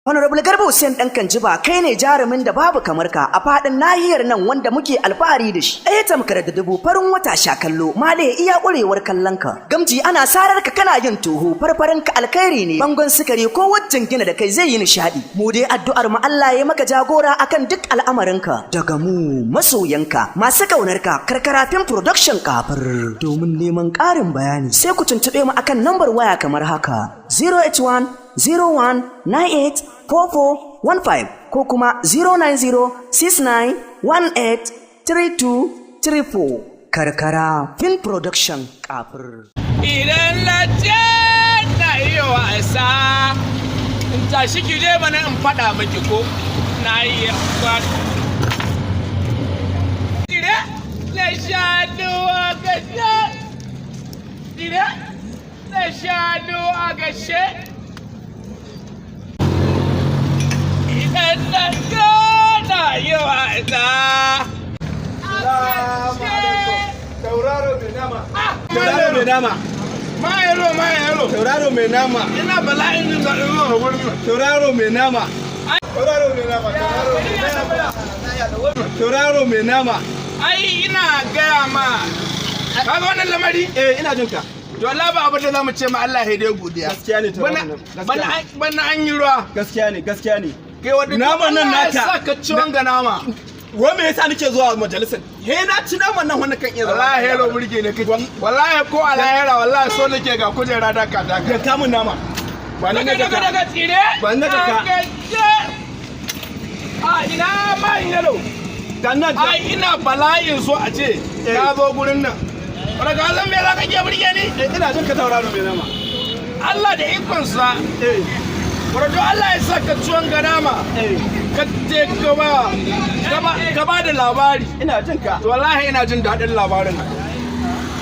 Honorable Garba Hussein ɗan Kanjiba, kai ne jarumin da babu kamar ka a faɗin nahiyar nan wanda muke alfahari da shi. Ɗaya tamkar da dubu, farin wata sha kallo, male iya ƙwarewar kallon ka. Gamji ana sarar ka kana yin toho, farfarin ka alkhairi ne. Bangon sukari ko wajen gina da kai zai yi nishaɗi. Mu dai addu'ar mu Allah ya maka jagora akan duk al'amarinka. Daga mu masoyanka masu ƙaunarka, Karkara Film Production Kafir. Domin neman ƙarin bayani sai ku tuntuɓe mu akan lambar waya kamar haka: 081 01 98 44 15 ko kuma 090 69 18 32 34. Karkara Film Production Kafir. Idan na ce na iya wasa, in tashi ki je mana in faɗa miki ko na iya wasa. Dire na shanu a gashe. Dire na shanu a gashe. Idan na ce na iya wasa. Salamu alaikum. Tauraro mai nama. Tauraro mai nama. Ma yaro, ma yaro. Tauraro mai nama. Ina bala'in jin daɗin zuwa wurin nan. Tauraro mai nama. Tauraro mai nama. Tauraro mai nama. Tauraro mai nama. Ai ina gaya ma, kaga wannan lamari. Eh, ina jin ka. To Allah, ba abin da zamu ce ma Allah sai dai godiya. Gaskiya ne tauraro bana nan. Bana bana an yi ruwa. Gaskiya ne, gaskiya ne. Kai wanda Naman nan Allah ya naka. sa ka ci wanga nama. Wai me yasa nake zuwa majalisar? He na ci naman nan, wannan kan iya zama. Wallahi hero burge ne kake. Wallahi ko a lahira, wallahi so nake ga kujera da ka da ka. Yanka mun nama. Ba ni na Daga daga jaka. Daga tsire. Ba ni na jaka. A ina man yalo. Dan nan. Ai ina bala'in so a ce ka zo gurin nan. Wanda ka san me za ka iya burge ni? Eh, ina jin ka, tauraro mai nama. Allah da ikonsa. Eh, Wato Allah ya sa ka ci wanga nama. eh, Ka je ka ba da labari. Ina jin ka. To wallahi ina jin daɗin labarin nan.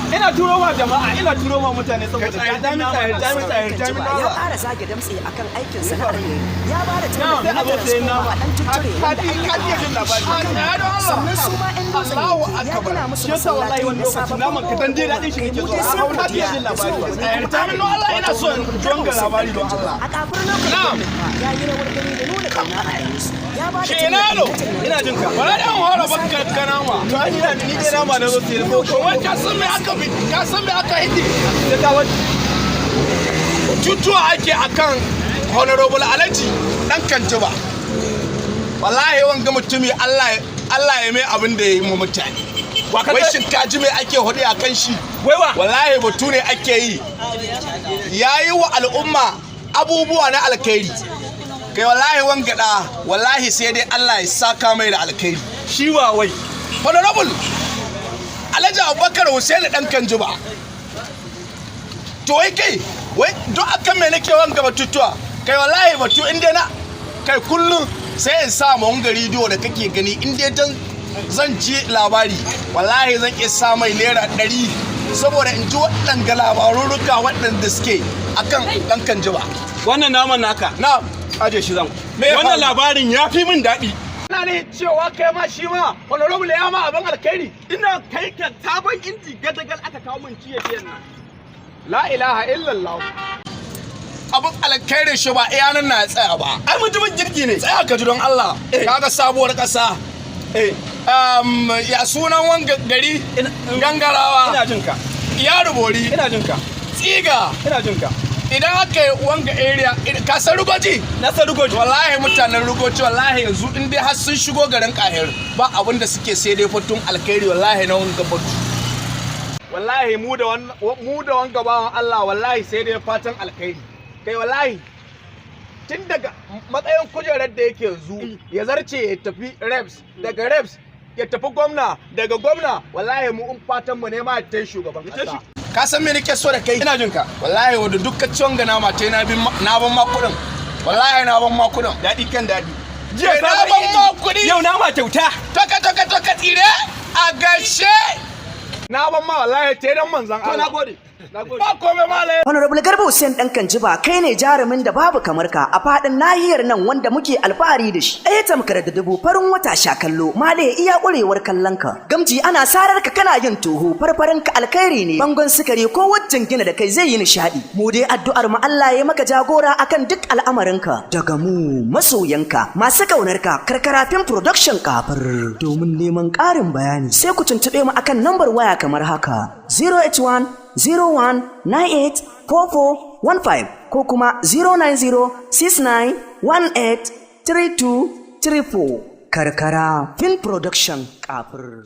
Ina turo wa jama'a, ina turo wa mutane saboda Ka tsaya, daɗin tsaya, naman nan. tsaya, tsaya, Kanjiba ya ƙara zage damtse akan aikin sa na alheri. Ya ba da tallafi Sai na a zo sayan transformer nama. ɗan tutture Ka wanda fi an yi ka fiye jin labari. amfani da shi. Sannan su ma 'yan dutsen Allahu yanki ya akbar. gina musu Shi yasa wallahi masallatai wani na lokaci sababbin naman ka dan dai daɗin shi nake Mu dai so. sai Amma ka fiye godiya jin da labari. zuwa wani Tsayar ta min, Allah ina so in ji wanga labari don Allah. A kafin lokacin Na'am. gwamnati ya yi rawar gani da nuna kauna a gare su. Ya ba da Shenalo. tallafi na Ina jin ka. Bara dan hora bakka kanama. To ai ni ni dai nama na zo sayar ko To wai ka san me aka bi, ka san me aka hidi? Sai ka wani. Tutuwa ake akan Honorable Alhaji Dan Kantiba. Wallahi wanga mutumi, Allah Allah ya mai abin da ya yi mu mutane. Wai shin ka ji me ake hudi akan shi? Waiwa. Wallahi batu ne ake yi. Ya yi wa al'umma abubuwa na alkhairi. Kai wallahi wanga da, wallahi sai dai Allah ya saka mai da alkhairi. Shi wa wai? Honorable Alhaji Abubakar Hussein Dan Kanjiba. To wai kai, wai duk akan me nake wanga batutuwa? Kai wallahi batu in dai na kai kullum sai in sa ma wanga rediyo da kake gani, in dai dan zan ji labari, wallahi zan iya sa mai ₦100 saboda in ji waɗanga labarurruka waɗanda suke akan Dan Kanjiba. Wannan naman naka. Na Aje shi zan. Me ya Wannan faru? labarin ya fi min daɗi. Ina ne cewa kai ma shi ma honorable ya ma abin alkhairi. Ina kai ka, sabon inji gadagal aka kawo min ciye ciyen nan. La ilaha illallah. Abin alkhairin shi ba iya nan na tsaya ba. Ai mutumin kirki ne. Tsaya ka ji don Allah. Kaga sabuwar ƙasa. Eh, Ya sunan wanga gari? Gangarawa. Ina jin ka. Ya rubori. Ina jin ka. Tsiga. Ina jin ka. Idan aka yi wanga area, ka san Rugoji? Na san Rugoji. Wallahi mutanen Rugoji, wallahi yanzu in dai har sun shigo garin Kahir, ba abin da suke sai dai fatun alkhairi, wallahi na wanga batu. Wallahi mu da wanga bawan Allah, wallahi sai dai fatan alkhairi. Kai wallahi tun daga matsayin kujerar da yake yanzu ya zarce ya tafi reps, daga reps ya tafi gwamna, daga gwamna wallahi mu in fatan mu ne ma ta shugaban kasa. Ka san me nake so da kai? Ina jin ka. Wallahi wanda dukkan ciwon gana ma na bin na ban ma kuɗin, wallahi na ban ma kuɗin. Daɗi kan daɗi. Jiya na ban ma kuɗi. Yau nama kyauta. Toka toka toka, tsire a gashe, na ban ma wallahi te dan manzon To na Allah. gode. Ba komai, malam. Honorable Garba Hussein ɗan Kanjiba, kai ne jarumin da babu kamar ka a faɗin nahiyar nan wanda muke alfahari da shi. Ɗaya tamkar da dubu, farin wata sha kallo, male iya ƙurewar kallon ka. Gamji, ana sarar ka kana yin toho, farfarin ka alkhairi ne. Bangon sukari ko wajen gina da kai zai yi nishaɗi. Mu dai addu'ar mu Allah ya maka jagora akan duk al'amarinka. Daga mu masoyanka masu ƙaunarka, Karkara Film Production Kafir. Domin neman ƙarin bayani sai ku tuntuɓe mu akan lambar waya kamar haka: 081 0198 4415 ko kuma 090 69 18 3234. Karkara Film Production Kafir.